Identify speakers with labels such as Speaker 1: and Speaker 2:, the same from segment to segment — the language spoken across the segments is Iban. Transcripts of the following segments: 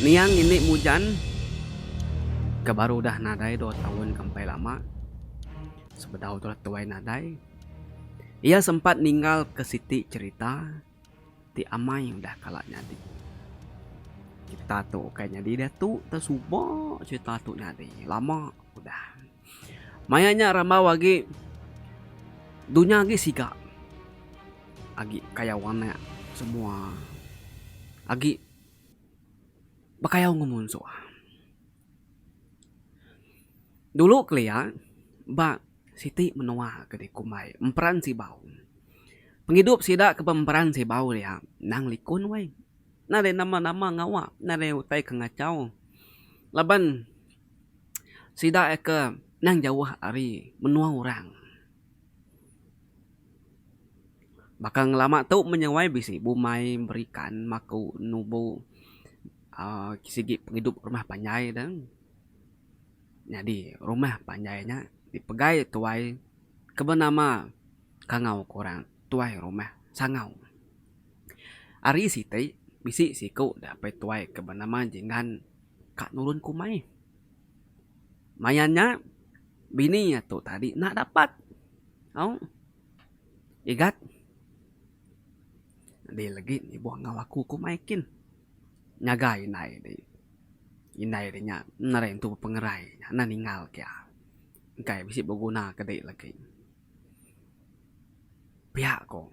Speaker 1: Niang Indi Mujan ke baru udah nadai dua taun ke empai lama sebedau tu tuai nadai iya sempat ninggal ke siti cherita ti amai udah kala nyadi. Cherita tu ukai nyadi diatu tang suba cherita tu nyadi lama udah. Maya nya rambau agi dunya agi siga agi kayau anak semua agi bekayau enggau munsuh. Dulu kelia ba siti menua ke dikumbai Emperan Sibau. Pengidup sida ke ba Emperan Sibau dia endang likun weh. Nadai nama-nama ngawa nadai utai ke ngachau laban Sida iya ke nang jauh ari menua orang. Baka ngelama tu menyuai bisi bumai berikan maku nubu uhh sigi pengidup rumah panjai ne. Nyadi rumah panjai nya dipegai tuai ke benama kangau ke orang tuai rumah Sangau. Ari siti bisi siku da apai tuai ke benama Jinggan ka nurun ke umai. Maya nya bini iya tu tadi enda dapat au igat di legi ibuh enggau aku ku mai kin nyaga indai di. Indai di nya nadai entu pengerai enda ninggal ke iya engkai bisi beguna ke di legi. Pia ko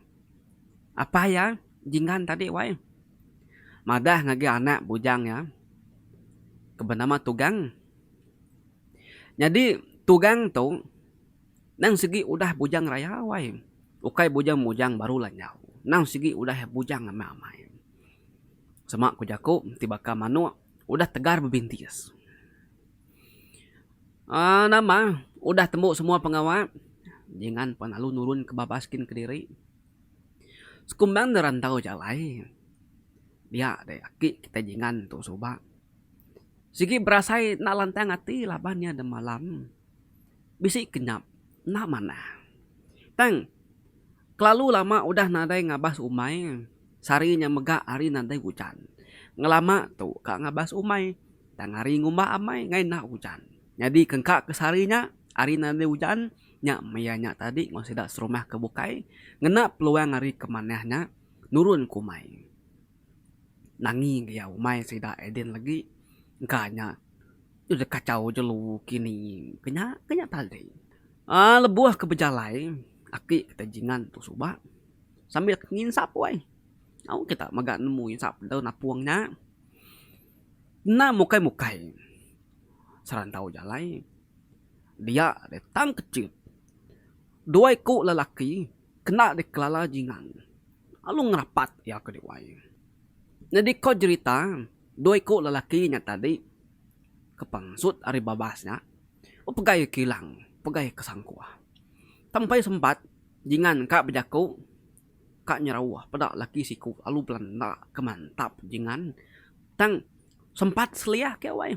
Speaker 1: apai iya jinggan tadi wai madah ngagai anak bujang iya ke benama Tugang. Nyadi Tugang tu nang sigi udah bujang raya wai ukai bujang-bujang baru lanjau nang sigi udah bujang amai amai. Sema ku jaku ti baka manuk udah tegar bebintis. Aaa nama udah tembu semua pengawa jingan pan lalu nurun ke babas kin kediri. Sekumbang ne rantau jalai dia deh aki kitai jingan tu suba sigi berasai enda lantang ati laban iya demalam bisi kenyap enda manah. Tang kelalu lama udah nadai ngabas umai sehari nya mega hari nadai ujan. Ngelama tu ka ngabas umai. Tang hari ngumba amai ngai enda ujan. Nyadi kengka ke sehari nya, hari nadai ujan, nya maya nya tadi enggau sida serumah ke bukai ngena peluang hari ke manah nya nurun ke umai. Nangi ke iya umai sida Edin legi engka nya deh kachau jelu kini ke nya ke nya tadi. Aaa lebuh ke bejalai aki kitai jingan tu suba sambil ke nginsap weh. Au kita mega nemu nginsap daun apung nya. Enda mukai-mukai serantau jalai dia deh tang kecil dua iku lelaki kena dikelala jingan lalu ngerapat iya ke diwai. Nyadi ko jerita dua iku lelaki nya tadi ke pansut ari babas nya bepegai kilang pegai ke sangkuh. Sampai sempat jingan ka bejaku. Ka nyerauh peda laki siku lalu belanda ke mantap jingan tang sempat seliah ke wai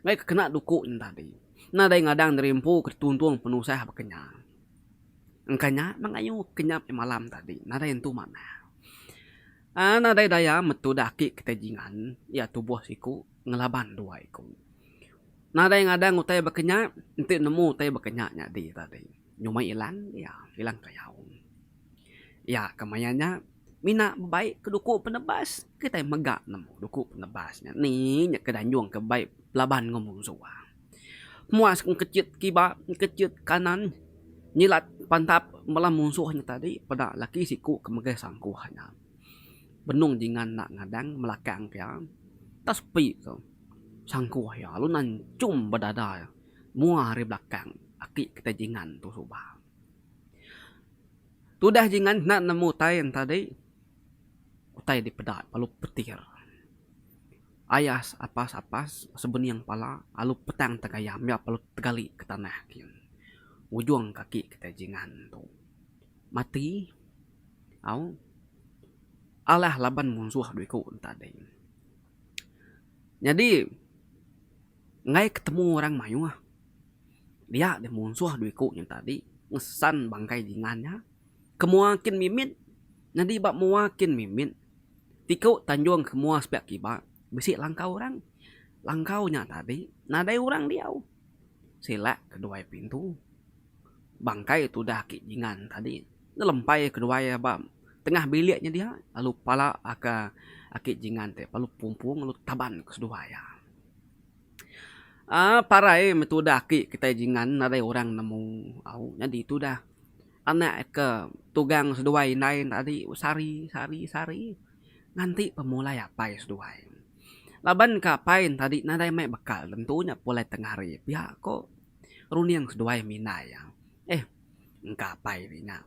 Speaker 1: ngai ke kena duku nya tadi. Nadai ngadang diri empu ke dituntung penusah baka nya. Engka nya mengayu kenyap malam tadi nadai entu manah. Aaa nadai daya metu da aki kitai jingan iya tubuh siku ngelaban dua iku. Nadai ngadang utai baka nya enti nemu utai baka nya nyadi tadi nyumai ilang iya ilang kayau. Iya ke maya nya mina bebai ke duku penebas kitai mega nemu duku penebas nya ni nya ke danjung ke bai belaban enggau munsuh. Muas engkechit kiba engkechit kanan nyilat pantap bala munsuh nya tadi peda laki siku ke megai sangkuh nya. Benung jingan enda ngadang melakang ke iya tak sepi tu sangkuh iya lalu nanchum ba dada iya mua ari belakang aki kitai jingan tu suba. Tudah jingan enda nemu utai enta di utai dipeda lalu petir. Ayas apas-apas sebening pala lalu petang tegayam iya lalu tegali ke tanah gin. Ujung kaki kitai jingan tu mati au alah laban munsuh dua iku enta di. Nyadi enggai ketemu orang mayuh. Dia deh munsuh dua iku nya tadi ngesan bangkai jingan nya ke mua kin mimit nyadi ba mua kin mimit tiku tanjung ke mua sepiak kiba. Bisi langkau orang. Langkau nya tadi nadai orang diau. Silak keduai pintu. Bangkai tudah aki Jingan tadi ngelempai keduai ba tengah bilik nya dia lalu pala aka aki Jingan ti lalu pumpung lalu taban ke seduai iya. Aaa parai meh tudah aki kitai Jingan nadai orang nemu au nyadi tudah anak ke tugang seduai indai tadi sehari sehari sehari nganti pemulai apai seduai. Laban ka apai tadi nadai mai bekal tentu nya pulai tengah hari pia ko runding seduai mindai iya. Eh engka apai ti nya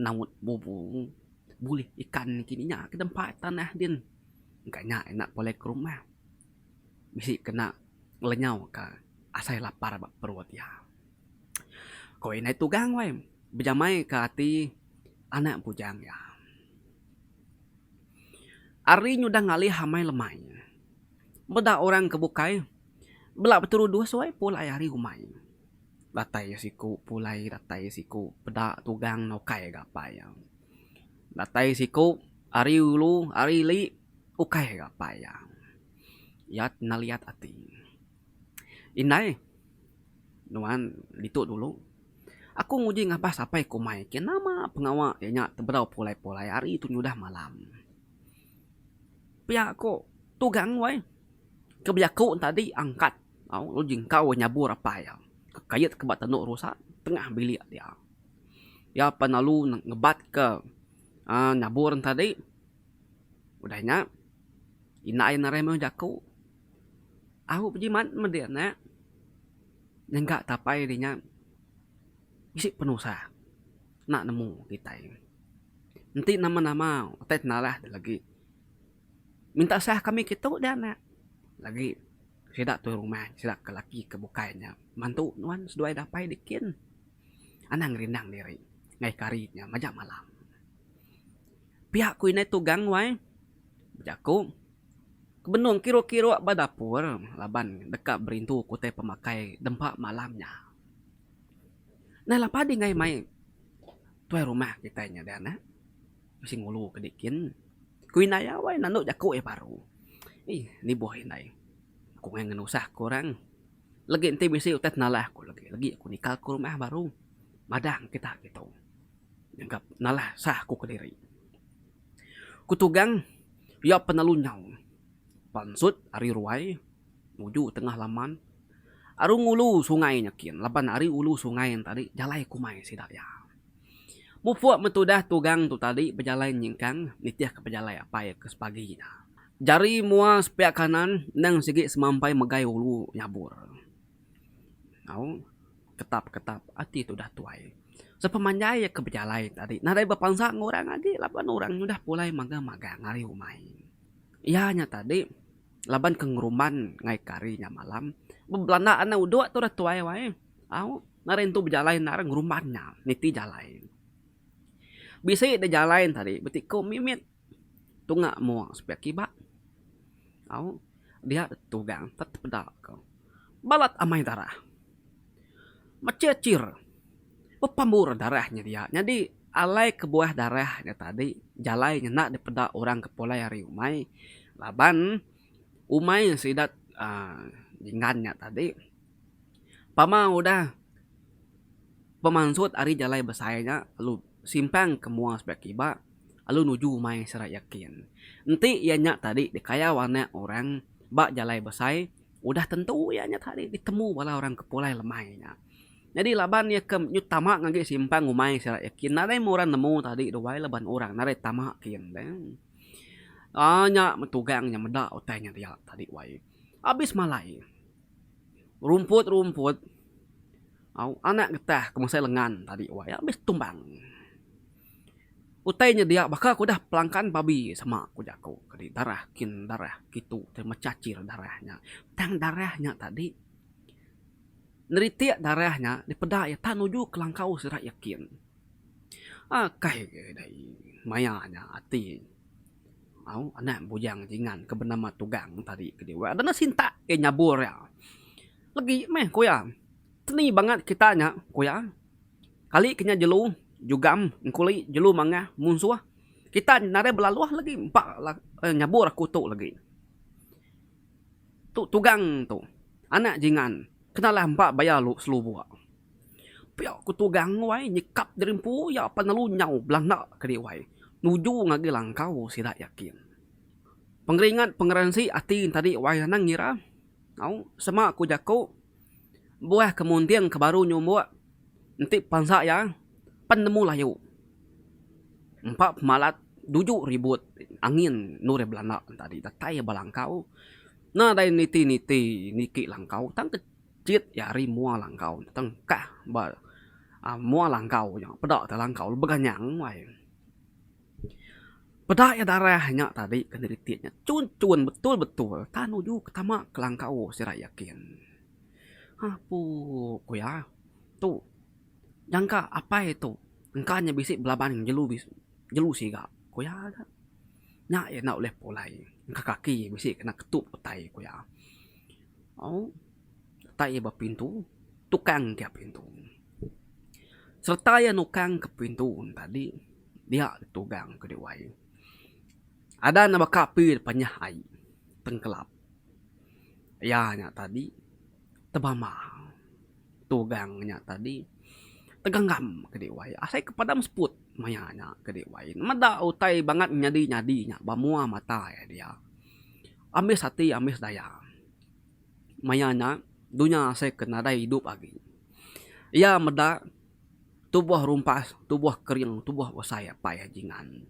Speaker 1: naut bubu bulih ikan kini nya ke nempa tanah din. Engka nya ina pulai ke rumah bisi kena ngelenyau ka asai lapar ba perut iya. Ko indai tugang weh bejamai ka ati anak bujang iya. Ari nyudah ngalih amai lemai. Meda orang ke bukai bela beterudus wai pulai ari umai. Datai iya siku pulai datai iya siku peda tugang ne ukai ga apai iya. Datai siku ari ulu ari ili ukai ga apai iya. Iya neliat ati. Indai nuan ditu dulu. Aku nguji ngabas apai ku mai ke nama pengawa iya nya tebedau pulai-pulai hari tu nyudah malam. Pia ko tugang wai ke bejaku tadi angkat au lalu jingkau nyabur apai iya ke kait ke ba tenu rusa tengah bilik dia. Iya pan lalu ngebat ke aaa nyabur ne tadi udah nya indai narai meh jaku au bejimat meh anak. Nyengka tapai di nya bisi penusah enda nemu kitai. Enti nama-nama utai tenalah da lagi minta sah kami kitu dia anak lagi sida tuai rumah sida ke laki ke bukai nya mantu nuan seduai dapai dikin anang ngerindang diri ngaika hari nya majak malam. Pia ku indai tugang wai bejaku. Benung kiruk-kiruk ba dapur laban deka berintu ku utai pemakai dempa malam nya. Nai lapa dih enggai mai tuai rumah kitai nya deh anak. Bisi ngulu ke dikin. Ku indai iya wai nandu jaku iya baru. Ih nibuh indai. Ku enggai ngenusah ke orang. Legi enti bisi utai tenalah ku legi legi ku nikal ke rumah baru. Madang kita kitu. Nyangka nalah sah ku kediri. Ku Tugang, iya penelu nyau pansut ari ruai nuju tengah laman aru ngulu sungai nya kin laban ari ulu sungai nya tadi jalai kumai sida iya. Mupuk metudah Tugang tu tadi bejalai nyingkang nitihka pejalai apai ke sepagi nya. Jari mua sepiak kanan endang sigi semampai megai ulu nyabur. Au ketap-ketap ati tudah tuai. Sepemanjai iya ke bejalai tadi nadai bepansa enggau orang agi laban orang nyudah pulai magang-magang ari umai. Iya nya tadi laban ke ngerumban ngaika hari nya malam bebelanda anak udok tudah tuai wai. Au nadai entu bejalai endar ngerumban nya niti jalai. Bisi da jalai ne tadi betiku mimit tunga mua sepiak kiba. Au dia tugang tetepeda ka balat amai darah. Mechir-chir bepambur darah nya dia. Nyadi alai kebuah darah nya tadi jalai nya enda dipeda orang ke pulai ari umai laban umai sida aaa jinggan nya tadi pama udah pemansut ari jalai besai nya lalu simpang ke mua sepiak kiba. Lalu nuju umai sida yakin. Enti iya nya tadi dikayau anak orang ba jalai besai, udah tentu iya nya tadi ditemu bala orang ke pulai lemai nya. Nyadi laban iya ke nyu tama ngagai simpang umai sida yakin nadai meh orang nemu tadi duai laban orang nadai tama kin deh. Aaa nya meh tugang nya meda utai nya dia tadi wai. Abis malai. Rumput-rumput au anak getah ke mesai lengan tadi wai abis tumbang. Utai nya dia baka ke udah pelangkan babi sama ku jaku kadi darah kin darah kitu tai mechachir darah nya. Tang darah nya tadi neritik darah nya dipeda iya tak nuju ke langkau sida iya kin. Akai dai maya nya ati au anak bujang jingan ke benama Tugang tadi ke diwa dana sintak iya nyabur iya. Legi meh ku iya teni bangat kita nya ku iya. Kali ke nya jelu jugam engkuli jelu mangah munsuh kita nadai belaluh lagi empa nyabur aku tu lagi. Tu tugang tu. Anak jingan. Kena lah empa baya lu selubuk. Pia ku tugang wai nyikap diri empu iya pan lalu nyau belanda ke diri wai nuju ngagai langkau sida yakin. Pengeringat pengeransi ati tadi wai anang ngira au sema ku jaku buah ke munting ke baru nyumbuk enti pansa iya pan nemu layu. Empa pemalat duju ribut angin endur iya belanda tadi datai iya ba langkau nadai niti niti niki langkau tang ke chit iya ari mua langkau tengkah ba aaa mua langkau nya peda te langkau beganyang wai. Peda iya darah nya tadi ke neritik nya chun chun betul betul tan nuju ke tama ke langkau sida yakin. Apu ku iya tu. Nyangka apai tu engka nya bisi belaban jelu jelu siga ku iya ga. Nya iya enda ulih pulai engka kaki bisi kena ketup utai ku iya. Au tai iya ba pintu tukang ke pintu. Sereta iya nukang ke pintu ne tadi dia tugang ke diwai. Adan ne baka api panyah ai tengkelap. Iya nya tadi tebama. Tugang nya tadi tegenggam ke diwai asai ke padam seput maya nya ke diwai meda utai bangat nyadi nyadi nya ba mua mata iya dia. Ambis ati ambis daya maya nya dunya asai ke nadai idup agi. Iya meda tubuh rumpas tubuh kering tubuh besai apai jingan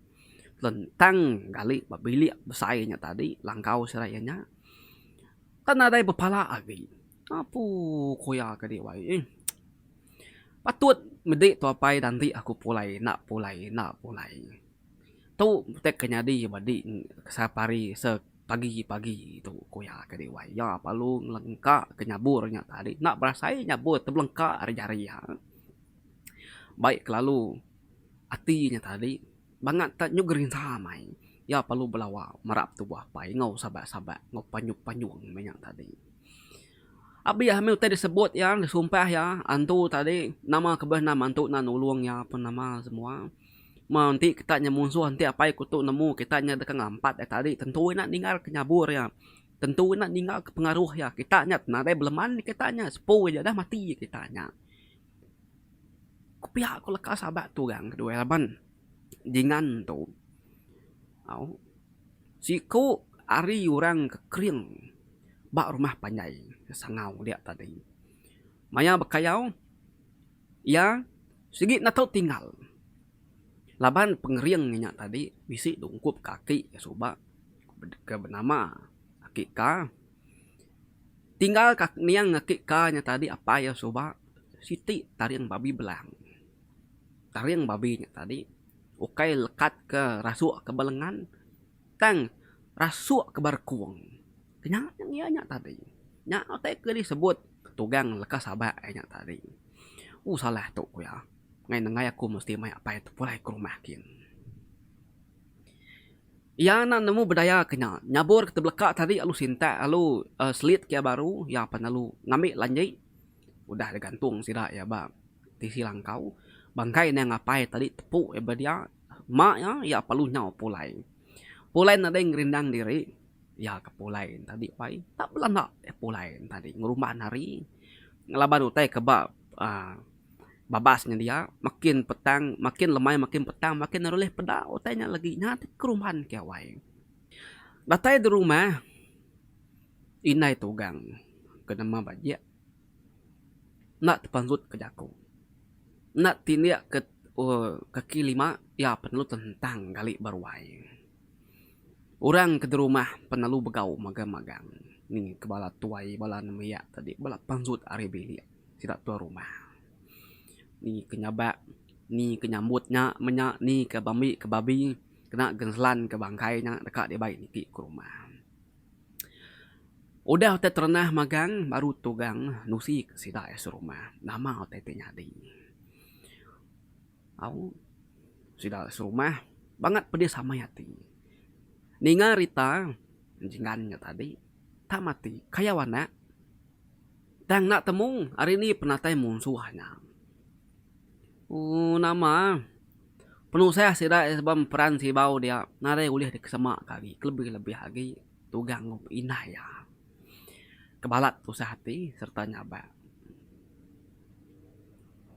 Speaker 1: lentang gali ba bilik besai nya tadi langkau sida iya nya tan nadai bepala agi. Apu ku iya ke diwai eh. Patut medi tu apai danti aku pulai enda pulai enda pulai. Tu utai ke nyadi ba di sehari sepagi pagi tu ku iya ke diwai. Iya perlu ngelengka ke nyabur nya tadi enda berasai nyabur tebelengka ari jari iya. Baik kelalu ati nya tadi. Bangat te nyu gerinsa amai. Iya perlu belawa merap tubuh apai enggau sabak-sabak enggau panyuk-panyung meh nya tadi. Abih meh utai disebut iya disumpah iya antu tadi nama ke beh nama antu enda nulung iya pun nama semua. Meh enti kita nya munsuh enti apai ku tu nemu kita nya deka ngampat iya tadi tentu ina ninggal ke nyabur iya. Tentu ina ninggal ke pengaruh iya. Kita nya nadai beleman kita nya sepu aja dah mati kita nya. Ku pia ku leka sabak tu orang keduai laban dingan tu au siku ari orang ke kering ba rumah panjai sangau dia tadi. Maya bekayau iya sigi enda tau tinggal laban pengering inya tadi bisi dungkup ke aki suba ke benama aki ka. Tinggal ka niang aki ka nya tadi apai iya suba siti taring babi belang. Taring babi nya tadi ukai lekat ke rasuk ke ba lengan tang rasuk ke ba rekung. Nya iya nya tadi. Nya utai ke disebut tugang leka sabak iya nya tadi. Ooh salah tu ku iya. Ngai nenggai aku mesti mai apai tu pulai ke rumah kin. Iya enda nemu bedaya ke nya. Nyabur ke tebeleka tadi lalu sintak lalu selit ke iya baru iya pan lalu ngambi lanji udah digantung sida iya ba tisi langkau. Bangkai enda ngapai tadi tepu iya ba dia ma iya iya perlu nyau pulai. Pulai nadai ngerindang diri iya ke pulai tadi pai tak belanda iya pulai tadi ngerumban hari ngelaban utai ke ba uhh Babas nyendia makin petang makin lemai makin petang makin nerulih peda utai nya legi nya ti kerumban ke awai. Datai di rumah indai tugang ke nama bajik enda tepansut ke jaku enda tindik ke uhh kaki lima iya penelu tentang gali ba ruai. Orang ke derumah penelu begau magang-magang ni ke bala tuai bala nembiak tadi bala pansut ari bilik. Sida tuai rumah. Ni ke nyabak, ni ke nyambut nya menya, ni ke bambi ke babi kena genselan ke bangkai nya deka dibai niti ke rumah. Udah utai terenah magang baru tugang nusi ke sida iya serumah nama utai ti nyadi. Au sida serumah bangat pedis amai ati. Ninga rita jinggan nya tadi tak mati kayau anak. Tang enda temu ari ni penatai munsuh nya. Ooh nama penusah sida ba peran sibau dia nadai ulih dikesema ka agi kelebih lebih agi tugang indai iya. Ke balat tusah ati sereta nyabak.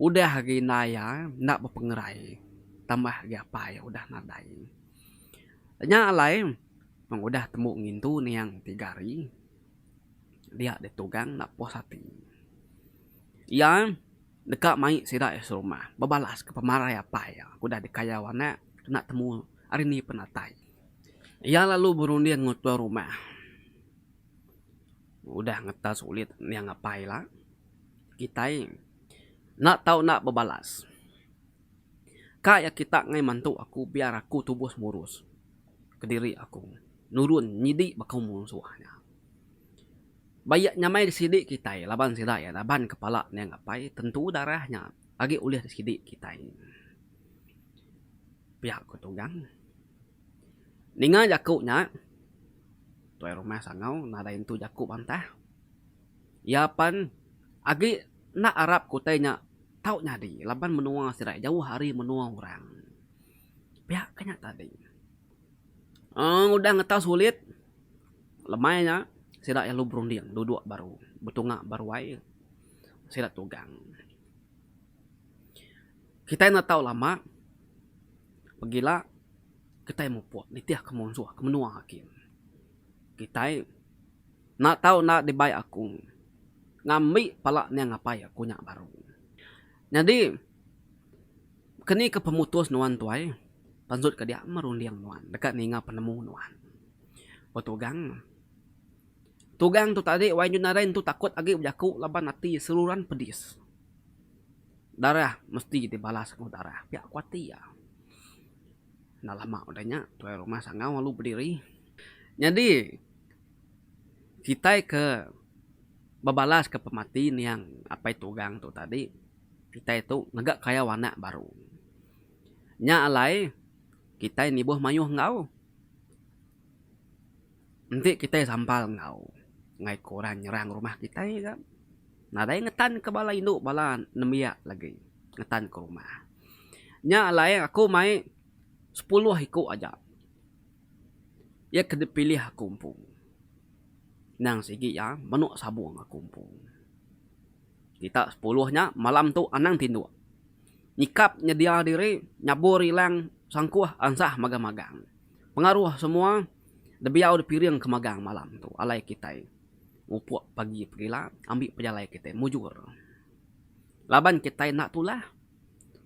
Speaker 1: Udah agi indai iya enda bepengerai tambah agi apai iya udah nadai. Nya alai pengudah tembu ngintu niang tiga hari dia ditugang enda puas ati. Iya deka mai sida iya serumah bebalas ke pemarai apai iya ke udah dikayau anak kena temu ari ni penatai. Iya lalu berunding enggau tuai rumah. Udah ngetas ulit niang apai ila kitai enda tau enda bebalas. Ka iya kita ngai mantu aku biar aku tubus murus kediri aku nurun nyidi baka munsuh nya. Ba iya nyamai disidi kitai laban sida iya naban kepala niang apai tentu darah nya agi ulih disidi kitai. Pia ku Tugang. Ninga jaku nya, Tuai Rumah Sangau nadai entu jaku bantah. Iya pan agi enda arap ke utai nya tau nyadi laban menua sida jauh ari menua orang. Pia ke nya tadi. Emm udah ngetau sulit lemai nya sida lalu berunding duduk baru betunga ba ruai sida tugang. Kitai enda tau lama pegila kitai mupuk nitih ke munsuh ke menua agi. Kitai enda tau enda dibai aku ngambi pala ning apai aku nya baru. Nyadi keni ke pemutus nuan tuai pansut ke dia meh runding nuan deka ninga penemu nuan. Betugang Tugang tu tadi wai nyun nadai nentu takut agi bejaku laban ati seruran pedis. Darah mesti dibalas enggau darah pia ku ati iya. Enda lama udah nya tuai rumah sangau lalu bediri. Nyadi kitai ke bebalas ke pemati niang apai tugang tu tadi kitai tu ngaga kayau anak baru. Nya alai kitai nibuh mayuh enggau. Enti kitai sampal enggau ngagai ke orang nyerang rumah kitai ga nadai ngetan ke bala indu bala nembiak lagi ngetan ke rumah. Nya alai aku mai sepuluh iku aja iya ke dipilih aku empu. Nang sigi iya menu sabung aku empu. Kita sepuluh nya malam tu anang tinduk. Nyikap nyedia diri nyabur ilang sangkuh ansah magang-magang. Pengaruh semua dibiau dipiring ke magang malam tu alai kitai mupuk pagi pegila ambi pejalai kitai mujur. Laban kitai enda tulah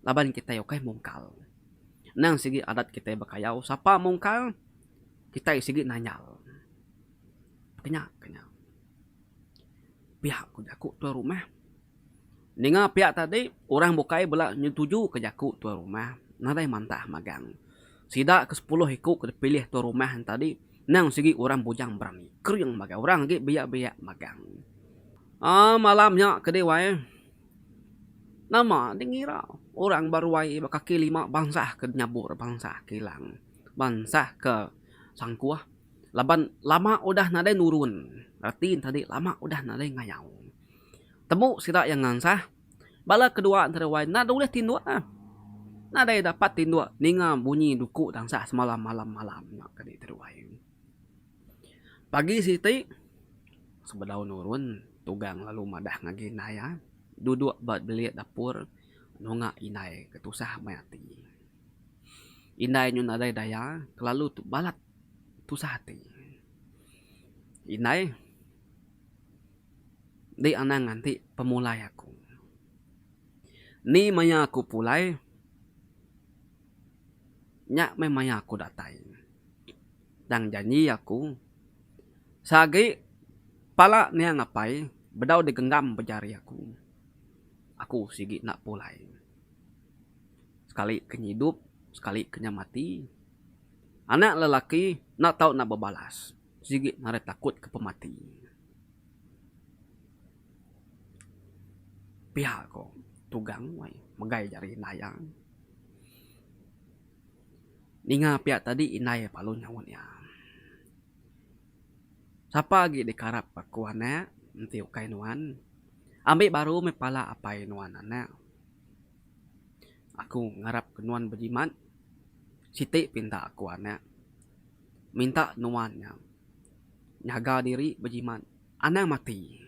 Speaker 1: laban kitai ukai mungkal. Endang sigi adat kitai bekayau sapa mungkal kitai sigi nanyal. Kenya kenya. Pia ku jaku tuai rumah. Ninga pia tadi, orang bukai bela nyetujuka jaku tuai rumah nadai mantah magang. Sida ke sepuluh iku ke dipilih tuai rumah nya tadi endang sigi orang bujang berani, kering magang, orang agi biak-biak magang. Aaa malam nya ke dih wai, nama dih ngira orang ba ruai ba kaki lima bansah ke nyabur, bansah ke ilang, bansah ke sangkuh laban lama udah nadai nurun reti ne tadi lama udah nadai ngayau. Temu sida iya ngansah, bala kedua entara wai enda ulih tinduk ah. Nadai dapat tinduk ninga bunyi duku dansah semalam malam malam nya kadi teruai. Pagi siti sebedau nurun Tugang lalu madah ngagai indai iya duduk ba bilik dapur nunga indai ke tusah mai ati. Indai nyau nadai daya kelalu balat tusah ati. Indai. Enti anang nganti pemulai aku. Ni maya aku pulai, nya meh maya aku datai. Tang janji aku, seagi pala niang apai bedau digenggam ba jari aku, aku sigi enda pulai. Sekali ke ngidup, sekali ke nya mati, anak lelaki enda tau enda bebalas sigi ngarai takut ke pemati. Pia ko Tugang wai megai jari indai iya. Ninga pia tadi indai lalu nyaut iya. Sapa agi dikarap aku anak enti ukai nuan. Ambi baru meh pala apai nuan anak. Aku ngarap ke nuan bejimat siti pinta aku anak. Minta nuan nya nyaga diri bejimat. Anang mati.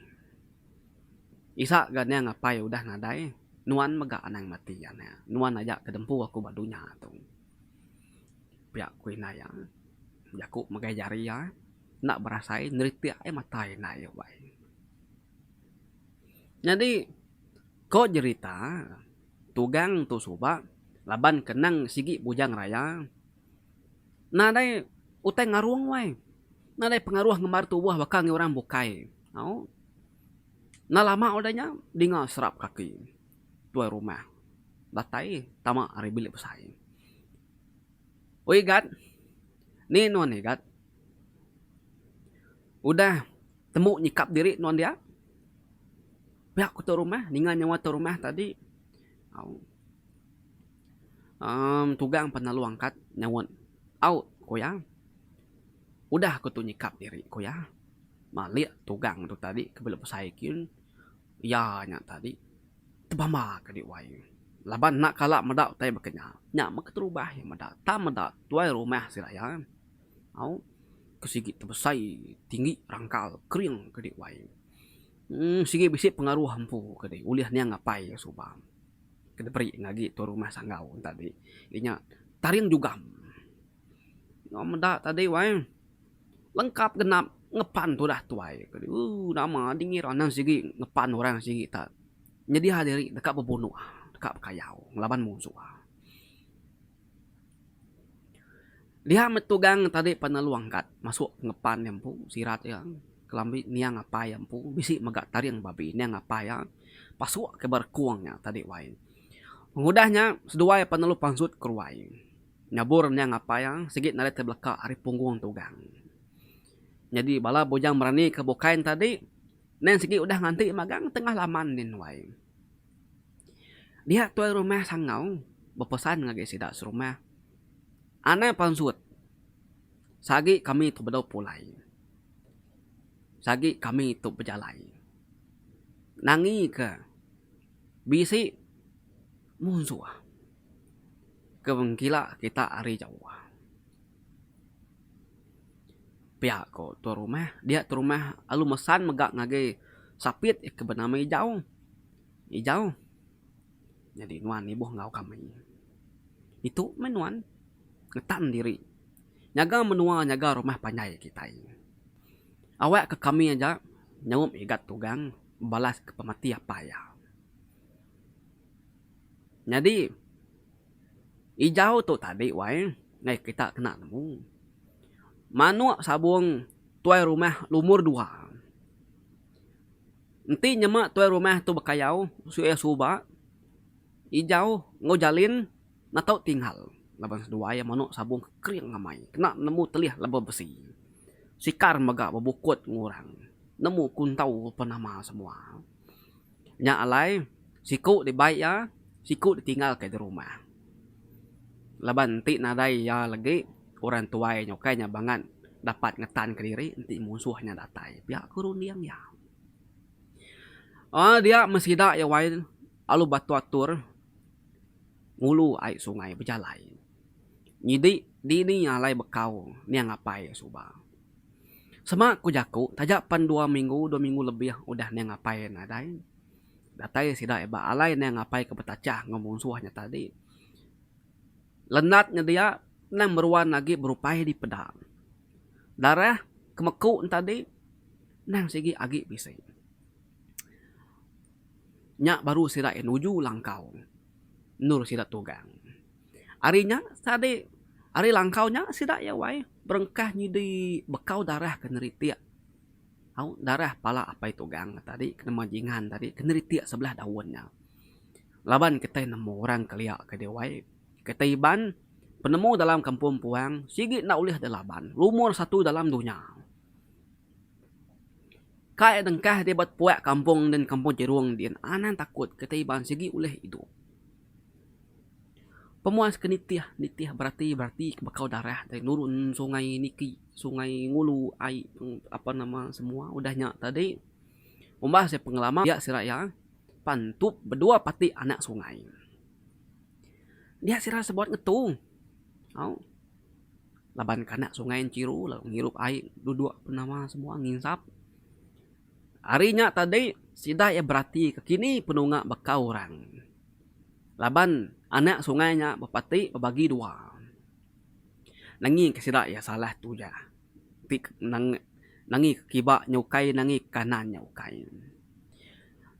Speaker 1: Isa ga niang apai udah nadai, nuan mega anang mati anak. Nuan aja ke dempu aku ba dunya tu. Pia ku indai iya. Jaku megai jari iya enda berasai neritik ai mata indai iya wai. Nyadi ko jerita tugang tu suba laban ke nang sigi bujang raya nadai utai ngarung wai. Nadai pengaruh ngembar tubuh baka ngi orang bukai. Au. Enda lama udah nya dinga serap kaki tuai rumah datai tama ari bilik besai. Oi Igat, ni nuan Igat? Udah tembu nyikap diri nuan dia? Pia ku tuai rumah ninga nyawa tuai rumah tadi. Au. Emm tugang pan lalu angkat nyaut. Au ku iya. Udah ku tu nyikap diri ku iya. Malik tugang tu tadi ke bela besai kin iya nya tadi tebamba ke di wai laban enda kala meda utai baka nya. Nya meh keterubah iya meda tang meda tuai rumah sida iya au ke sigi tebesai tinggi rangkal kering ke di wai uhh sigi bisi pengaruh empu ke di ulih niang apai iya suba ke diberi ngagi tuai rumah sanggau tadi iya nya taring jugam. Enggau meda tadi wai. Lengkap genap ngepan tudah tuai ooh nama dih ngira anang sigi ngepan orang sigi ta nyedia diri deka bebunuh deka bekayau ngelaban munsuh. Dia meh tugang tadi pan lalu angkat masuk ngepan iya empu sirat iya kelambi niang apai iya empu bisi mega taring babi niang apai iya pasuk ke ba rekung nya tadi wai. Pengudah nya seduai pan lalu pansut keruai. Nyabur nya ngapai iya sigi nadai tebeleka ari punggung tugang. Nyadi bala bujang berani ke bukai ne tadi neng sigi udah nganti magang tengah laman din wai. Dia tuai rumah sangau bepesan ngagai sida serumah anang pansut sagi kami tu bedau pulai. Sagi kami tu bejalai. Nangi ke bisi munsuh. Ke mengkila kita ari jauh. Pia ko tuan rumah, dia tuan rumah lalu mesan mega ngagai sapit ke benama Ijau. Ijau, nyadi nuan ibuh enggau kami. Ditu meh nuan ngetan diri nyaga menua nyaga rumah panjai kitai. Awak ke kami aja nyaup igat tugang balas ke pemati apai iya. Nyadi ijau tu tadi wai ngagai kita kena nemu. Manuk sabung tuai rumah lumur dua. Enti nyema tuai rumah tu bekayau suah suba ijau enggau jalin enda tau tinggal laban seduai manuk sabung kering amai kena nemu telih lebuh besi. Sikar mega bebukut ngurang nemu kuntau penama semua. Nya alai, siku dibai iya, siku ditinggalka di rumah. Laban enti nadai iya legi, orang tuai nya ukai nya bangat dapat ngetanka diri enti munsuh nya datai. Pia ku runding iya. Aaa dia meh sida iya wai lalu batu atur ngulu ai sungai bejalai. Nyidi dini alai bekau niang apai iya suba. Sema ku jaku taja pan dua minggu dua minggu lebih udah niang apai nadai. Datai sida ba alai niang apai ke betachah enggau munsuh nya tadi. Lendat nyedia endang meruan agi berupai dipeda. Darah ke meku ne tadi endang sigi agi bisi. Nya baru sida iya nuju langkau endur sida tugang. Ari nya tadi ari langkau nya sida iya wai berengkah nyidi bekau darah ke neritik au darah pala apai tugang tadi ke nama jingan tadi ke neritik sebelah daun nya. Laban kitai nemu orang kelia ke deh wai kitai Iban penemu dalam kampung puang sigi enda ulih dilaban lumur satu dalam dunya. Kai dengkah deh ba puak kampung din kampung jerung din anang takut kitai Iban sigi ulih idup. Pemuas ke nitih nitih berati berati ke bekau darah ti nurun sungai niki sungai ngulu ai apan nama semua udah nya tadi umbas iya pengelama dia sida iya pantup bedua pati anak sungai. Dia sida sebuat ngetu au laban ke anak sungai chiru lalu ngirup ai duduk penama semua nginsap. Ari nya tadi sida iya beratika kini penunga bekau orang. Laban anak sungai nya bepati bebagi dua. Nangika sida iya salah tujah ti nangi ke kiba nya ukai nangi ke kanan nya ukai.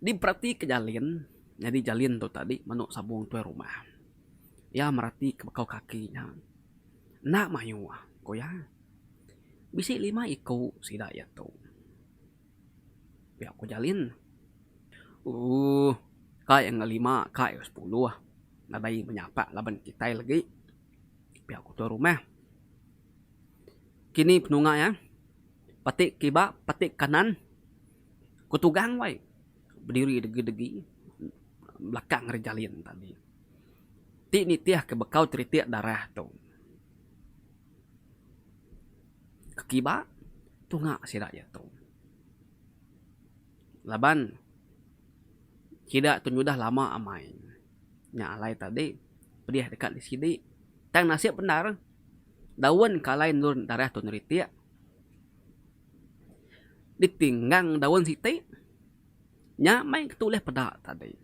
Speaker 1: Diperatika Jalin, nyadi Jalin tu tadi menu sabung tuai rumah. Iya meratika bekau kaki nya. Enda mayuh, ku iya. Bisi lima iku sida iya tu. Pia ku Jalin. Ooh ka iya ngelima ka iya sepuluh nadai menyapak laban kitai legi. Pia ku tuai rumah. Kini penunga iya peti kiba peti kanan ku tugang wai bediri degi-degi belakang ari Jalin tadi. Ti nitih ke bekau teritik darah tu. Ke kiba tunga sida iya tu. Laban sida tu nyudah lama amai nya alai tadi pedih deka disidi tang nasib bendar daun ke alai endur darah tu neritik ditinggang daun siti nya meh ke tulih peda tadi.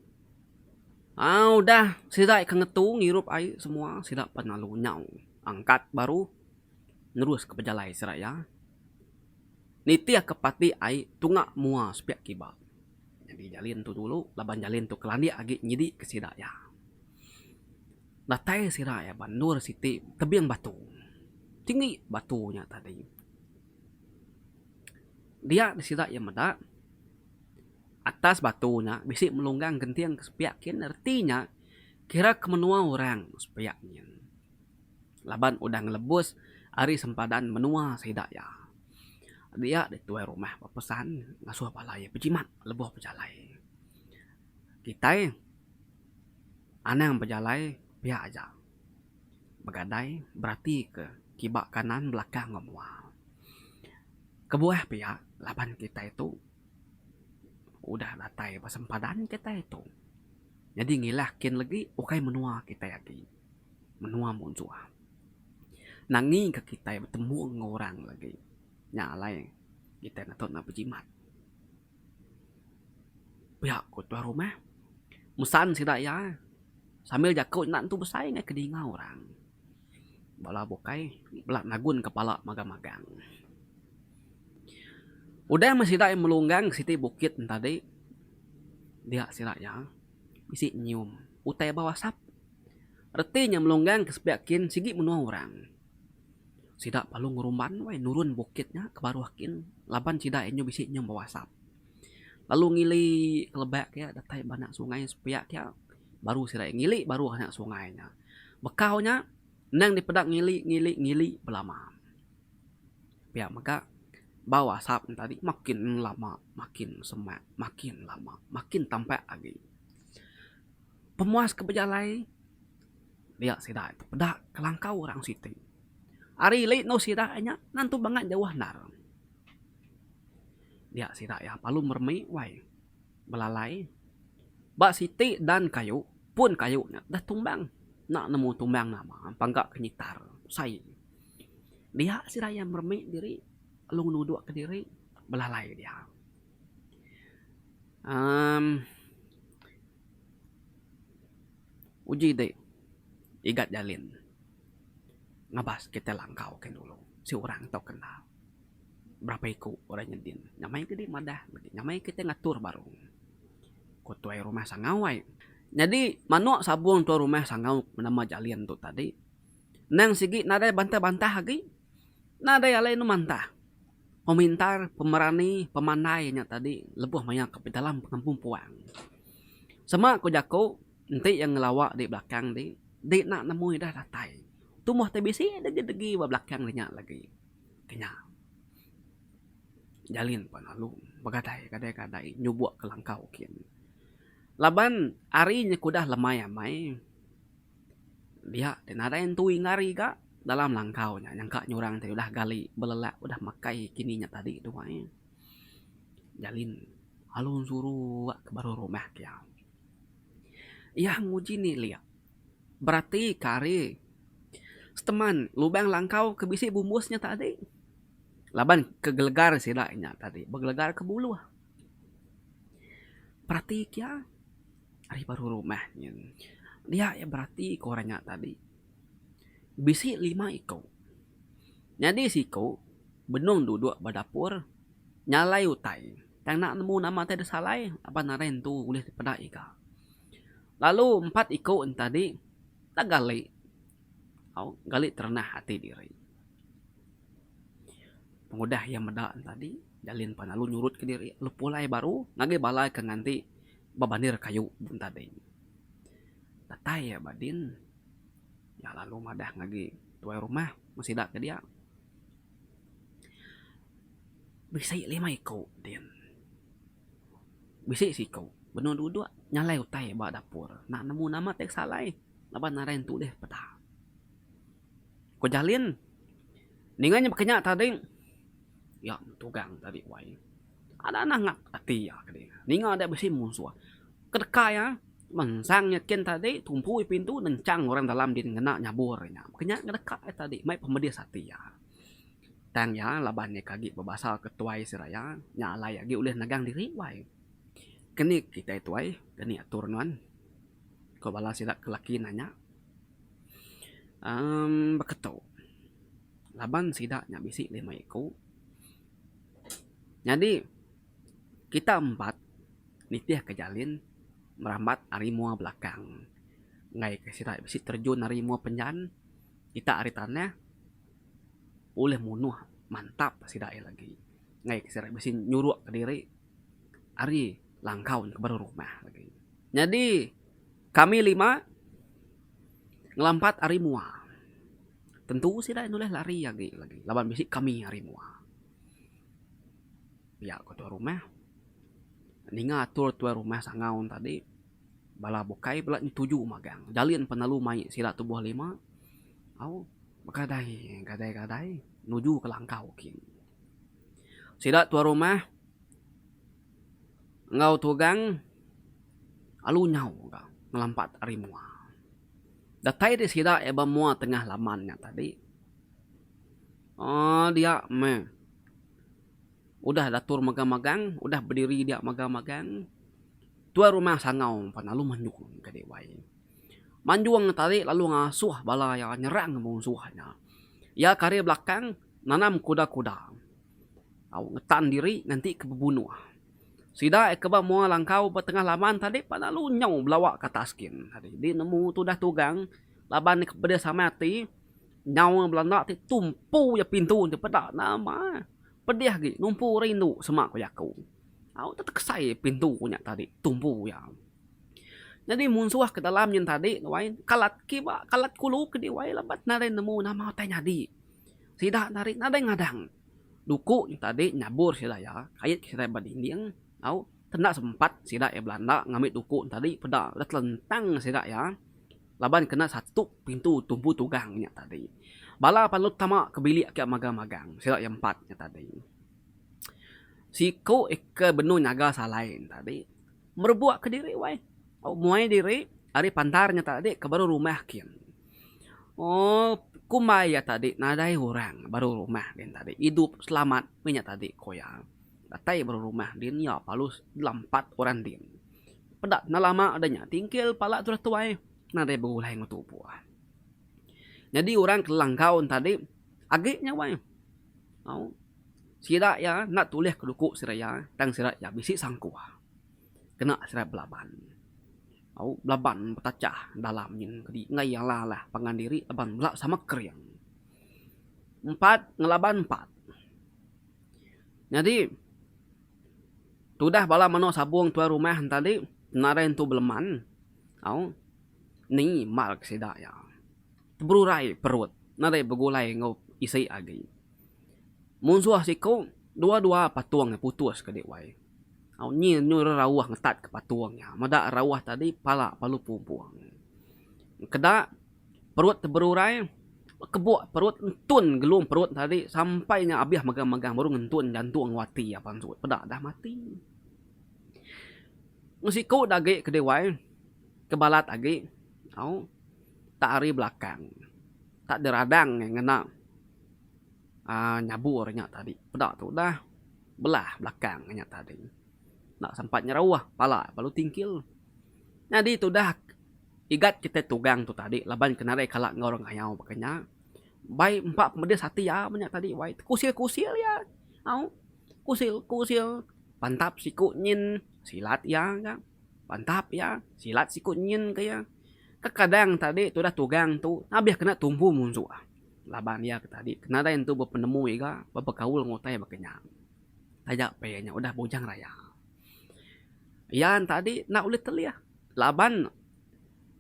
Speaker 1: Aaa udah sida ke ngetu ngirup ai semua sida pan lalu nyau angkat baru nerus ke pejalai sida iya nitih ke pati ai tunga mua sepiak kiba. Nyadi jalin tu dulu laban jalin tu kelandik agi nyidi ke sida iya. Datai sida iya ba endur siti tebing batu. Tinggi batu nya tadi. Dia sida iya meda atas batu nya bisi melunggang genting ke sepiak kin reti nya kira ke menua orang sepiak nyin. Laban udah ngelebus ari sempadan menua sida iya. Dia dituai rumah bepesan ngasuh bala iya bejimat lebuh bejalai. Kitai anang bejalai pia aja. Begadai beratika kiba kanan belakang enggau mua. Kebuah pia laban kitai tu udah datai ba sempadan kitai tu. Nyadi ngilah kin legi ukai menua kitai agi. Menua munsuh. Nangi ka kitai betemu enggau orang legi. Nya alai kitai netu ne bejimat. Pia ku tuan rumah mesan sida iya sambil jaku enda tentu besai ngagai ke dinga orang. Bala bukai bela nagun kepala magang-magang. Udah meh sida iya melunggang siti bukit ne tadi dia sida iya bisi nyium utai bau asap. Reti nya melunggang ke sepiak kin sigi menua orang. Sida lalu ngerumban weh nurun bukit nya ke baruh kin laban sida iya nyu bisi nyium bau asap. Lalu ngili ke lebak ke datai ba anak sungai sepiak ke baru sida iya ngili baruh anak sungai nya. Bekau nya endang dipeda ngili ngili ngili belama. Pia mega bau asap ne tadi makin lama makin semak makin lama makin tampak agi. Pemuas ke bejalai dia sida tepeda kelangkau orang siti. Ari ili endur sida nya nentu bangat jauh endar. Dia sida iya lalu meremi wai belalai ba siti dan kayu pun kayu nya deh tumbang enda nemu tumbang nama pangga ke nyitar sai. Dia sida iya meremi diri lalu ngenudok kediri belalai dia. Emm uji dek igat jalin ngabas kitai langkau ke dulu si orang tau kena berapa iku orang nyedin nyamai ke dek madah nyamai kitai ngatur baru ku tuai rumah sangau ai. Nyadi manok sabung tuai rumah sangau benama jalin tu tadi nang sigi nadai bantah-bantah agi nadai alai anu mantah. Pemintar, pemerani, pemandai nya tadi lebuh maya ke dalam kampung puang. Sema ku jaku enti iya ngelawa di belakang di, di enda nemu ida datai. Tumbuh ti bisi degi-degi ba belakang nya lagi. Ke nya. Jalin pan lalu begadai gadai gadai nyubok ke langkau kin. Laban ari nya ke udah lemai amai. Dia ti nadai entu inggar iga dalam langkau nya nyangka nyurang ti udah gali belelak udah makai kini nya tadi tu ai. Jalin lalu ensuru ke baru rumah ke iya. Iya nguji nilik berati ka ari seteman lubang langkau ke bisi bumbus nya tadi laban ke gelegar sida nya tadi begelegar ke buluh. Perati kia ari baru rumah nyin. Dia iya berati ke orang nya tadi. Bisi lima iku. Nyadi siku benung duduk ba dapur nyalai utai. Tang enda nemu nama utai da salai laban nadai entu ulih dipeda iga. Lalu empat iku ne tadi enda gali au gali terenah ati diri. Pengudah iya meda ne tadi Jalin pan lalu nyurut kediri lalu pulai baru ngagai bala ke nganti ba bandir kayu ne tadi. Datai iya ba din iya lalu madah ngagai tuai rumah meh sida ke dia. Bisi lima iku din. Bisi siku benung duduk nyalai utai ba dapur enda nemu nama ti salai laban nadai entu deh peda. Ku Jalin ninga nya baka nya tadi iya tugang tadi wai. Ada nangap ati iya kadi ninga deh bisi munsuh. Kedeka iya mensang nya kin tadi tumpu pintu nenchang orang dalam din ngena nyabur nya. Baka nya ngedeka iya tadi mai pemedis ati iya. Tang iya laban iya ke agi bebasa ke tuai seraya nya alai agi ulih negang diri wai. Keni kitai tuai keni atur nuan ko bala sida ke laki nanya uhh beketu laban sida nya bisi lima iku nyadi kita empat nitih ke jalin merambat ari mua belakang enggai ke sida bisi terjun ari mua penjan kita ari tanah. Ulih munuh mantap sida iya lagi enggai ke sida bisi nyuruk kediri ari langkau ke baru rumah lagi. Nyadi kami lima ngelampat ari mua tentu sida iya nulih lari agi lagi laban bisi kami ari mua. Pia ku tuai rumah ninga atur tuai rumah sangau ne tadi. Bala bukai bela nyetuju magang. Jalin penelu mai sida tubuh lima au begadai gadai gadai nuju ke langkau kin. Sida tuan rumah enggau tugang alu nyau ga ngelampat ari mua. Datai deh sida iya ba mua tengah laman nya tadi uhh dia meh udah datur magang-magang udah bediri dia magang-magang. Tuai rumah Sangau pan lalu manjung ka dewai. Manjung tadi lalu ngasuh bala iya nyerang munsuh nya. Iya ke ari belakang nanam kuda-kuda au ngetan diri nganti ke bebunuh. Sida ke ba mua langkau ba tengah laman tadi pan lalu nyau belawa ke atas kin. Di nemu tudah tugang laban ke pedis amai ati nyau belanda ti tumpu iya pintu ti peda nama pedih agi numpu rindu sema ku jaku. Au te tekesai pintu nya tadi tumpu iya. Nyadi munsuh ke dalam nyin tadi wai kalat kiba kalat kulu ke diwai laban nadai nemu nama utai nyadi. Sida tadi nadai ngadang. Duku nya tadi nyabur sida iya kait sida ba dinding au kena sempat sida iya belanda ngambi duku tadi peda le telentang sida iya laban kena satup pintu tumpu tugang nya tadi. Bala perlu tama ke bilik ke magang-magang sida iya empat nya tadi. Siku ke benung nyaga salai ne tadi merebuk kediri wai muai diri ari pantar nya tadi ke baru rumah kin. Ooh kumbai iya tadi nadai orang baru rumah din tadi idup selamat meh nya tadi ku iya. Datai baru rumah din iya palus lampat orang din. Peda enda lama udah nya tingkil pala tudah tuai nadai begulai enggau tubuh. Nyadi orang ke langkau ne tadi agi nya wai. Au. Sida iya enda tulih ke duku sida iya tang sida iya bisi sangkuh kena sida belaban. Au belaban betachah dalam nyin kedi enggai alah alah pangan diri laban bela sama kering. Empat ngelaban empat. Nyadi tudah bala manuk sabung tuai rumah ne tadi nadai entu beleman au ni mal ke sida iya. Teberurai perut nadai begulai enggau isi agi. Munsuh siku dua-dua patung nya putus ke diwai. Au nyin nyu rerauh ngetat ke patung nya. Meda rauh tadi pala palu pumpung. Keda perut teberurai kebuk perut entun gelung perut tadi sampai nya abih megang-megang baru ngentun jantung enggau ati iya pansut. Peda dah mati. Mung siku da agi ke diwai ke balat agi au tak ari belakang tak diradang ngena. Aaa nyabur nya tadi peda tu udah belah belakang nya tadi. Enda sempat nyerauh pala lalu tingkil. Nyadi tudah igat kitai tugang tu tadi laban ke nadai kala enggau orang ngayau baka nya. Bai empa pemedis ati iya meh nya tadi wai tekusil-kusil iya. Au kusil-kusil pantap siku nyin silat iya ga. Pantap iya silat siku nyin ke iya. Kekadang tadi tudah tugang tu abih kena tumpu munsuh laban iya ke tadi ke nadai entu bepenemu iga bebekaul enggau utai baka nya. Taja pia iya nya udah bujang raya. Iya tadi enda ulih telih laban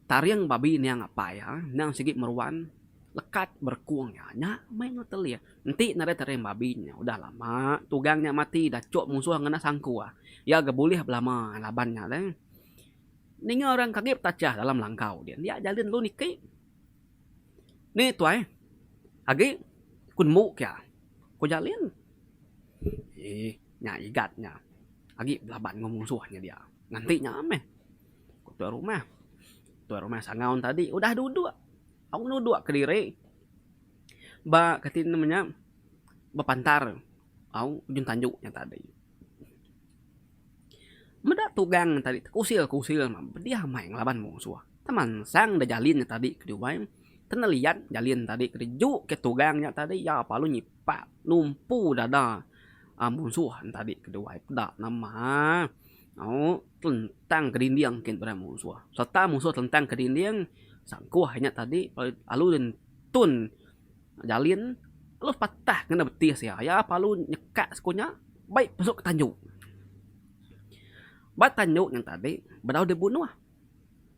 Speaker 1: taring babi niang apai iya endang sigi meruan lekat berekung iya. Nya meh enda telih. Enti nadai taring babi nya udah lama tugang nya mati dachuk munsuh ngena sangkuh. Iya ga bulih belama laban nya deh. Ninga orang ke agi betachah dalam langkau dia dia jalin lalu niki. Ni tuai agi ku nemu kia ku jalin. Eeh nya igat nya agi belaban enggau munsuh nya dia nganti nya meh ku tuai rumah. Tuai rumah sangau ne tadi udah duduk au nuduk kediri ba kati ne nya ba pantar au ujung tanju nya tadi. Meda tugang tadi tekusil-kusil pedih amai ngelaban munsuh. Temansang da jalin nya tadi ke diwai teneliat jalin tadi ke diju ke tugang nya tadi iya lalu nyipak numpu dada aaa munsuh ne tadi ke diwai peda nama au telentang ke dinding kin bala munsuh. Sereta munsuh telentang ke dinding sangkuh inya tadi lalu tun. Jalin lalu patah ngena betis iya. Iya parlu nyekak sku nya bai pesuk ke tanju. Ba tanju nya tadi bedau dibunuh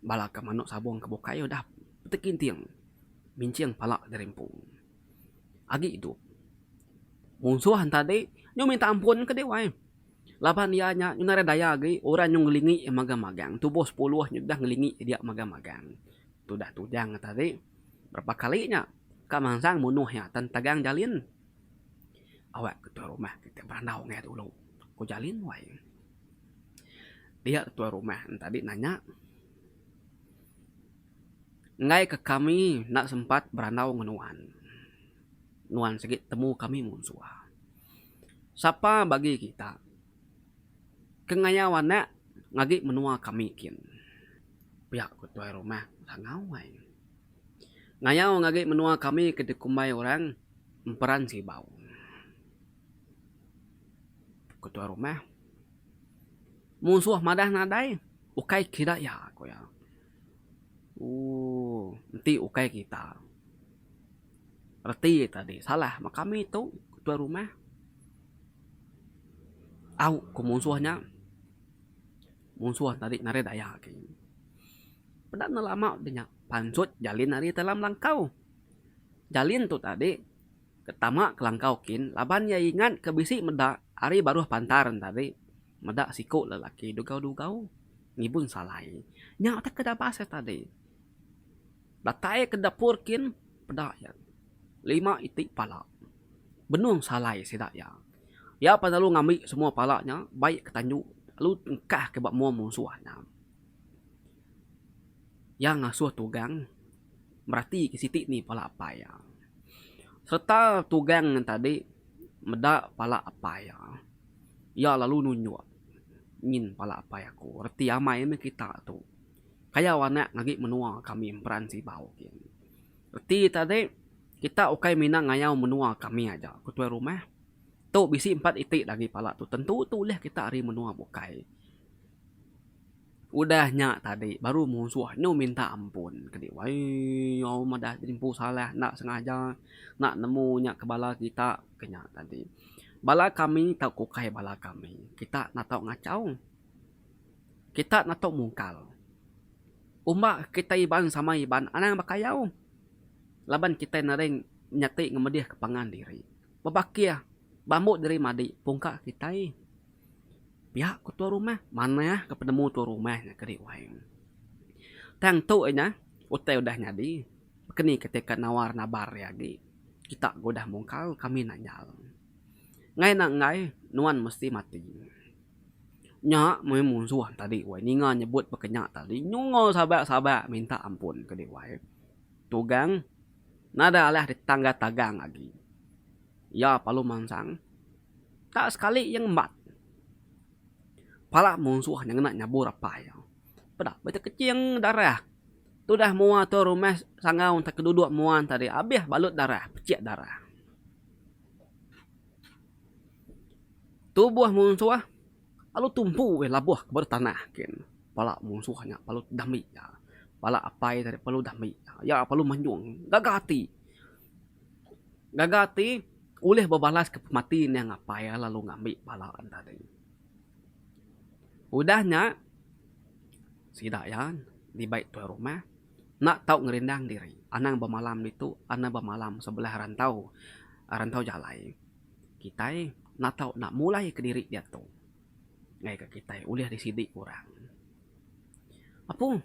Speaker 1: bala ke manuk sabung ke bukai udah tekinting minching pala diri empu. Agi idup. Munsuh tadi nyu minta ampun ke dih wai. Laban iya nya nyu nadai daya agi orang nyu ngelingi iya magang-magang. Tubuh sepuluh nyu udah ngelingi dia magang-magang. Tudah tujang tadi berapa kali nya ka mansang munuh iya tan tagang jalin. Awak ketuai rumah kita berandau ngagai dulu ku jalin wai. Dia ketuai rumah ne tadi nanya enggai ke kami enda sempat berandau ngan nuan. Nuan sigi temu kami munsuh. Sapa bagi kita ke ngayau anak ngagi menua kami kin. Pia ku tuai rumah Langau ai. Ngayau ngagi menua kami ke dikumbai orang Emperan Sibau. Ku tuai rumah, Munsuh madah nadai ukai kira iya ku iya. Ooh enti ukai kita reti tadi salah meh kami tu ku tuai rumah. Au ku munsuh nya. Munsuh tadi narai daya agi. Peda ne lama udah nya pansut jalin ari dalam langkau. Jalin tu tadi ke tama ke langkau kin laban iya ingat ke bisi meda ari baruh pantar ne tadi meda siku lelaki dugau-dugau ngibun salai. Nya utai ke dabas iya tadi. Datai ke dapur kin peda iya lima iti pala. Benung salai sida iya. Iya pan lalu ngambi semua pala nya bai ke tanju lalu engkah ke ba mua munsuh nya. Iya ngasuh tugang merati ke siti ni pala apai iya. Sereta tugang nya tadi meda pala apai iya. Iya lalu nunjuk nyin pala apai aku reti amai meh kita tu. Kayau anak agi menua kami emperan sibau gin. Reti tadi kita ukai mina ngayau menua kami aja ku tuai rumah. Tu bisi empat iti agi pala tu tentu tu ulih kita ari menua bukai. Udah nya tadi baru munsuh nyu minta ampun ke dih wai au madah diri empu salah enda sengaja enda nemu nya ke bala kita ke nya tadi. Bala kami tauka ukai bala kami kita enda tau ngachau. Kita enda tau mungkal. Umba kitai Iban sama Iban anang bekayau laban kitai nadai nyati ngemedih ke pangan diri. Bebakih bambu diri madi pungka kitai. Pia ku tuai rumah manah ke penemu tuai rumah nya ke diwai. Tang tu inya utai udah nyadi keni kitai ka nawar nabar iya agi. Kita ke udah mungkal kami nanjal. Enggai enda enggai nuan mesti mati. Nya meh munsuh tadi wai ninga nyebut baka nya tadi nyunga sabak sabak minta ampun ke diwai. Tugang nadai alah ditangga tagang agi. Iya perlu mansang tak sekali iya ngembat. Pala munsuh nya ngena nyabur apai iya. Peda beta keching darah. Tudah mua tu rumah Sangau enta ke duduk mua tadi abih balut darah, pechik darah. Tubuh munsuh lalu tumpu iya labuh ke baruh tanah kin. Pala munsuh nya perlu dambi iya. Pala apai tadi perlu dambi iya. Iya perlu manjung gaga ati. Gaga ati ulih bebalas ke pemati niang apai iya lalu ngambi pala ne tadi. Udah nya sida iya dibai tuai rumah enda tau ngerindang diri anang bemalam ditu anang bemalam sebelah rantau rantau jalai. Kitai enda tau enda mulai kediri diatu ngaika kitai ulih disidi orang. Apu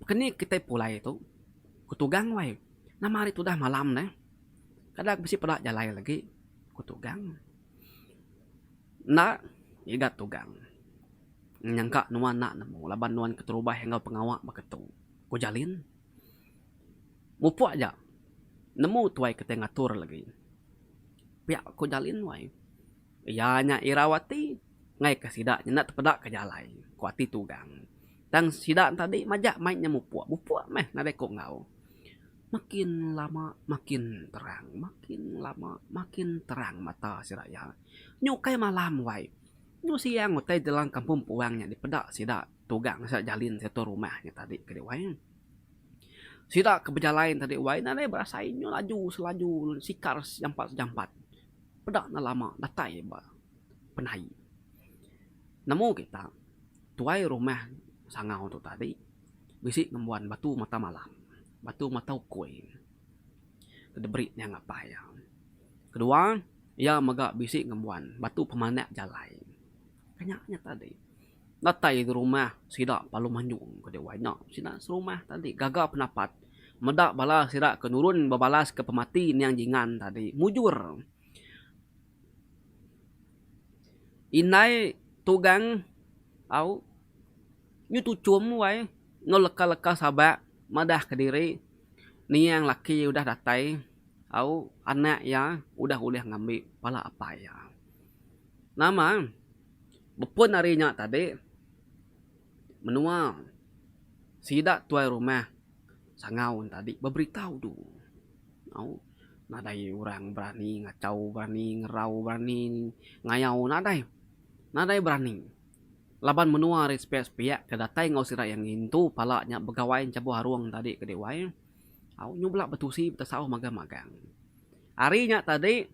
Speaker 1: keni kitai pulai tu ku Tugang wai nama hari tudah malam neh kada bisi peda jalai lagi ku Tugang. Enda ngiga Tugang nyangka nuan enda nemu laban nuan keterubah enggau pengawa baka tu ku Jalin. Mupuk aja nemu tuai kitai ngatur lagi. Pia ku Jalin wai. Iya nya irau ati ngaika sida nya enda tepeda ka jalai, ku ati Tugang. Tang sida tadi majak mai nya mupuk. Mupuk meh nadai ku enggau. Makin lama makin terang, makin lama makin terang mata sida iya. Nyu ukai malam wai. Nyu siang utai dalam kampung puang nya dipeda sida Tugang sida Jalin sida tuan rumah nya tadi ke deh wai. Sida ke bejalai tadi wai nadai berasai nyu laju selaju sikar sejampat sejampat peda ne lama datai ba penai. Nemu kita tuai rumah sangau tu tadi bisi ngembuan batu mata malam batu mata ukui ke diberi niang apai iya. Kedua iya mega bisi ngembuan batu pemanak jalai. Nya nya tadi. Datai di rumah sida lalu manjung ke dek wai nya. Sida serumah tadi gaga penapat meda bala sida ke nurun bebalas ke pemati niang Jingan tadi mujur. Indai Tugang au nyu tuchum wai enggau leka-leka sabak madah kediri niang laki udah datai au anak iya udah ulih ngambi pala apai iya. Nama bepun ari nya tadi menua sida tuai rumah sangau tadi beberita udu au nadai orang berani ngachau berani ngerau berani ngayau nadai nadai berani laban menua ari sepiak-sepiak ke datai enggau sida iya ngintu pala nya begawai enchabuh arung tadi ke diwai au nyu bela betusi betesau magang-magang. Ari nya tadi.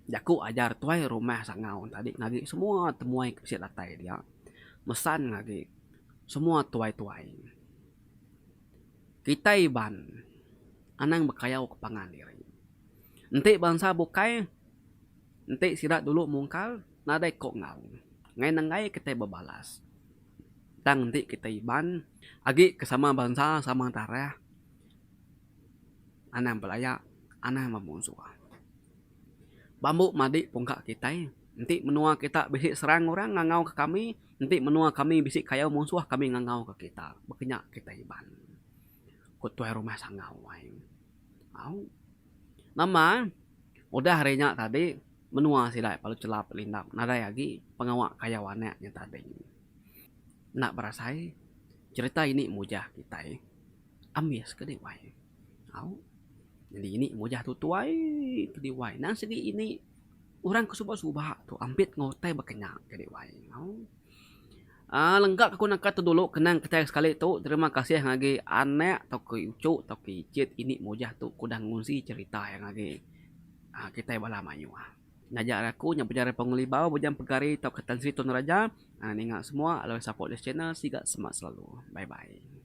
Speaker 1: Jaku ajar tuai rumah sangau tadi ngagi semua temuai ke bisi datai dia mesan ngagi semua tuai-tuai. Kitai Iban anang bekayau ke pangan diri. Enti bansa bukai enti sida dulu mungkal nadai ko enggau ngai nenggai kitai bebalas. Tang enti kitai Iban agi ke sama bansa sama darah anang belaya anang bemunsuh. Bambu madi pungka kitai enti menua kita bisi serang orang ngangau ke kami enti menua kami bisi kayau munsuh kami ngangau ke kita baka nya kitai Iban ku tuai rumah sangau ai. Au nama udah ari nya tadi menua sida lalu chelap lindap nadai agi pengawa kayau anak nya tadi. Enda berasai cherita ini mujah kitai ambis ke diwai. Au. Nyadi ini mujah tu tuai ke diwai. Nang sigi ini orang ke suba-suba tu ampit enggau utai baka nya ke diwai. Au. Aaa lengka ke ku naka tu dulu kenang kitai sekali tu terima kasih ngagai anak tauka uchu tauka icit ini mujah tu ke udah ngunsi cherita iya ngagai aaa kitai bala mayuh. Ngajar aku nya bejarai Pangu Libau Bujang Pegari tauka Tan Sri Tun Raja. Aaa ninga semua lalu support this channel siga semak selalu. Bye bye.